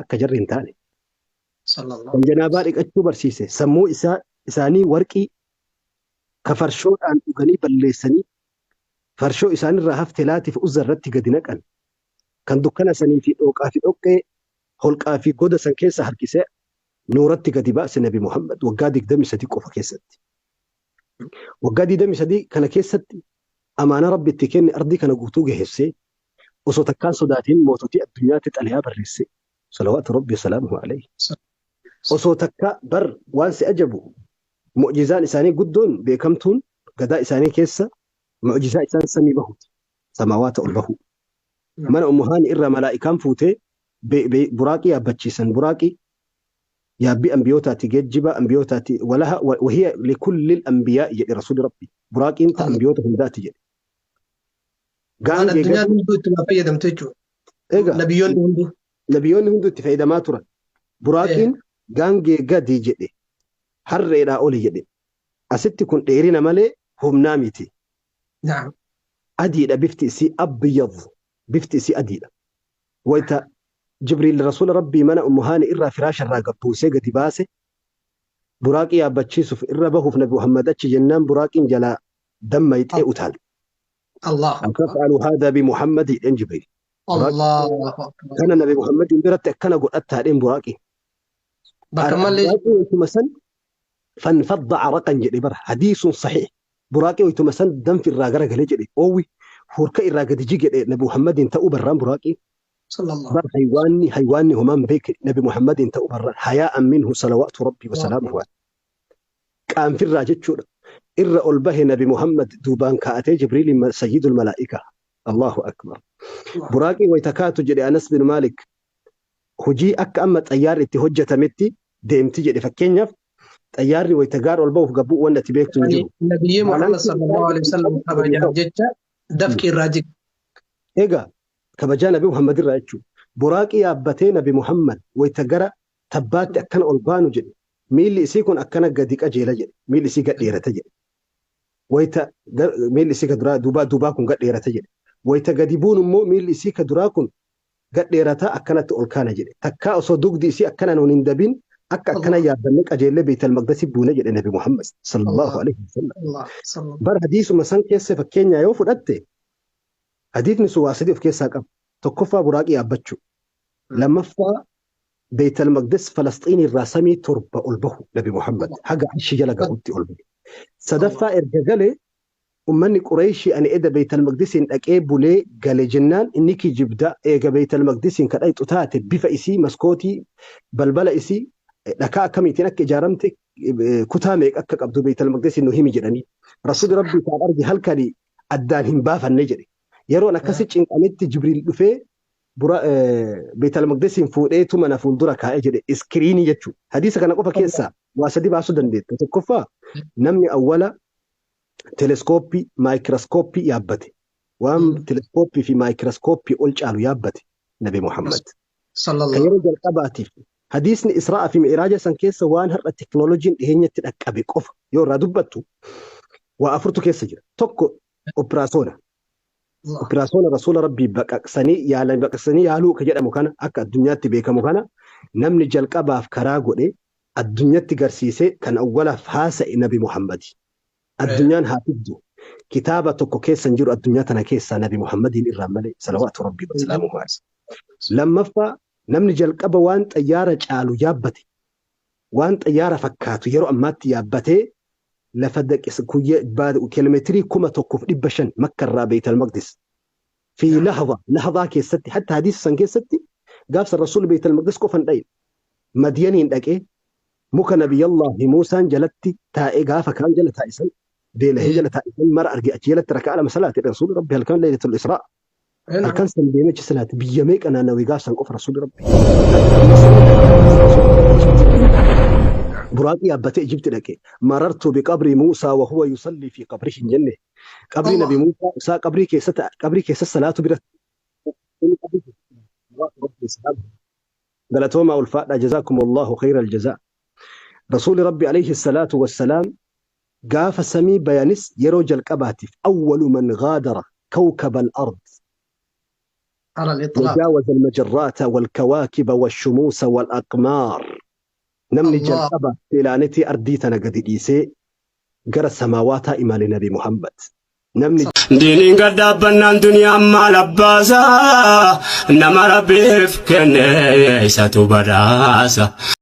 Akka jarri hin taane. Kan janaabaa dhiqachuu barsiise sammuu isaa isaanii warqii ka farshoodhaan dhuganii balleessanii farshoo isaanirraa hafte laatiif uzza irratti gadi naqan. Kan dukkana sanii fi dhooqaa fi dhoqqee holqaa fi goda san keessa harkisee nuuratti gadi baase Nabi Muhammad waggaa 23 qofa keessatti. Waggaa 23 kana keessatti amaanaa Rabbi itti kenne ardii kana guutuu geessee osoo takkaan sodaatiin moototii addunyaatti xalayaa barreesse. Salawaatu Rabbi salaamuhu alayhi. Osoo takka bar waan si ajabu mu'jizaan isaanii guddoon beekamtuun gadaa isaanii keessa mu'jizaa isaan samii bahuuti. Samaawaata ol bahuu. Mana Ummu Haani irraa malaa'ikaan fuutee buraaqii yaabbachiisan. Buraaqii yaabbii ambiyootaati, geejjiba ambiyootaati. Walaha wahiya likullil ambiyaa'i jedhe Rasuulli Rabbi. Buraaqiin ta ambiyoota hundaati jedhe. Waan Gaangee addunyaan gadi hunduu itti fayyadamtu jechuudha. Egaa Nabiyyoonni hunduu. Nabiyyoonni hunduu itti fayyadamaa turan. Buraaqiin gaangee gadi jedhe harreedhaa oli jedhe. Asitti kun dheerina malee humnaa miti. Adiidha bifti isii abyad bifti isii adiidha. Wayita Jibriil Rasuula Rabbii mana Ummu Haani irraa firaasha irraa gad buusee gadi baase buraaqii yaabbachiisuuf irra bahuuf Nabi Muhammad achi jennaan buraaqiin jalaa dammayxee utaalte. Allahu akbar. Ataf'alu haadha bi Muhammad jedheen Jibriil. Allahu akbar. Kana Nabi Muhammadiin biratti akkana godhattaa jedheen buraaqii. Bakka malee Buraaqii waytuma san fanfadda araqan jedhe bara hadiisun saxiix. Buraaqii waytuma san danfi irraa garagalee jedhe oowwi hurka irraa gadi jigedhe Nabi Muhammadiin ta'uu barraan buraaqii. Sallallahu Bar haywaanni homaan beekne Nabi Muhammadiin ta'uu barraan hayaa'an minhu salawaatu rabbii wa salaamuhu alayhi. Qaanfirraa jechuudha. Irra ol bahe Nabi Muhammad duubaan kaa'atee Jibriiliin sayyidul malaa'ika. Allahu akbar. Buraaqii wayta kaatu jedhe Anas bin Maalik hojii akka amma xayyaarri itti hojjetametti deemti jedhe fakkeenyaaf xayyaarri wayta gaara ol bahuuf gabbuu wanni ati beektu hin jiru. Nabiyyii Muhammad Baalaansiin sallallahu alaihi wasallam kabajaaf jecha dafqi irraa jige. Egaa kabajaa Nabi Muhammad irraa jechuudha. Buraaqii yaabbatee Nabi Muhammad wayta gara tabbaatti akkana ol baanu jedhe miilli isii kun akkana gadi qajeela jedhe miilli isii gad dheerata jedhe. Wayta miilli isii ka duraa duubaa duubaa kun gad dheerata jedhe. Wayta gadi buun immoo miilli isii ka duraa kun gad dheerataa akkanatti ol kaana jedhe. Takkaa osoo dugdi isii akkanaan ol hin dabin akka akkana yaabbanne qajeellee Beeytal Maqdasi buune jedhe Nabi Muhammad sallallahu alaihi wasallam. Bar hadiisuma san keessa fakkeenyaa yoo fudhatte hadiisni sun waa sadii of keessaa qaba. Tokkoffaa buraaqii yaabbachuu. Lammaffaa Beeytal Maqdis Falasxiin irraa samii 7 ol bahu Nabi Muhammad haga arshii jala gahutti ol bahe. Sadaffaa erga gale ummanni Qureeyshii ani eda Beeytal Maqdisiin dhaqee bulee gale jennaan inni kijibda eega Beeytal Maqdisiin ka dhayxu taate bifa isii maskootii balbala isii dhakaa akkamiitiin akka ijaaramte kutaa meeqa akka qabdu Beeytal Maqdisiin nu himi jedhanii. Rasuulli Rabbii kaan arge halkani addaan hin baafanne jedhe. Yeroon akkasi cinqametti Jibriil dhufee bura Beetal Maqdisiin fuudheetu mana fuuldura kaa'e jedhe iskiriinii jechuudha. Hadiisa kana qofa keessaa waa sadi baasuu dandeetta. Tokkoffaa namni awwala teleskooppii maayikiraaskooppii yaabbate. Waan teleskooppii fi maayikiraaskooppii ol caalu yaabbate Nabi Muhammad. Kan yeroo jalqabaatiif hadiisni Israa'aa fi Mi'raaja san keessa waan har'a teknooloojiin dhiheenyatti dhaqqabe qofa yoo irraa dubbattu waa afurtu keessa jira. Tokko opiraasoona. Opiraasoona Rasuula Rabbii baqaqsanii yaalan baqaqsanii yaaluu ka jedhamu kana akka addunyaatti beekamu kana namni jalqabaaf karaa godhe addunyatti garsiise kan awwalaaf haasa'e Nabi Muhammadi. Addunyaan haa fiddu. Kitaaba tokko keessa hin jiru addunyaa tana keessaa Nabi Muhammadiin irraa malee salawaatu Rabbii wa salaamuhu alayhi. Lammaffaa namni jalqaba waan xayyaara caalu yaabbate waan xayyaara fakkaatu yeroo ammaatti yaabbatee lafa kiiloomeetirii 1500 Makka irraa Beeytal Maqdis fi lahza lahzaa keessatti hatta hadiisa san keessatti gaafsa Rasuulli Beeytal Maqdis qofa hin dhayin Madiyaniin dhaqee muka Nabiyallaahi Muusaan jalatti taa'ee gaafa kaan jala taa'e san beelahee jala taa'e san mara arge achi jalatti raka'aa lama salaate Rasuulli Rabbi halkan Laylatul Israa halkan san deemee achi salaate biyya meeqa naannawee gaaf san qofa Rasuulli Rabbi. Buraaqii yaabbatee Ijibti dhaqe. Marartu biqabrii Muusaa wa huwa yusallii fi qabrihi hin jenne. Qabrii Nabi Muusaa isaa qabrii keessa qabrii keessa salaatu bira. Galatoomaa ulfaadhaa jazaakumullahu khayral jazaa. Rasuulli Rabbi alayhi salaatu wassalaam Gaafa samii bayanis yeroo jalqabaatiif awwalu man ghaadara kawkaba al-ard على الإطلاق. وجاوز المجرات والكواكب والشموس والأقمار. Namni Allah. Jalqaba pilaanetii ardii tana gadi dhiisee gara samaawaataa imale Nabi Muhammad. Namni Diiniin gad dhaabbannaan duniyaan maal abbaasa, nama Rabbiif kenne isatu badhaasa.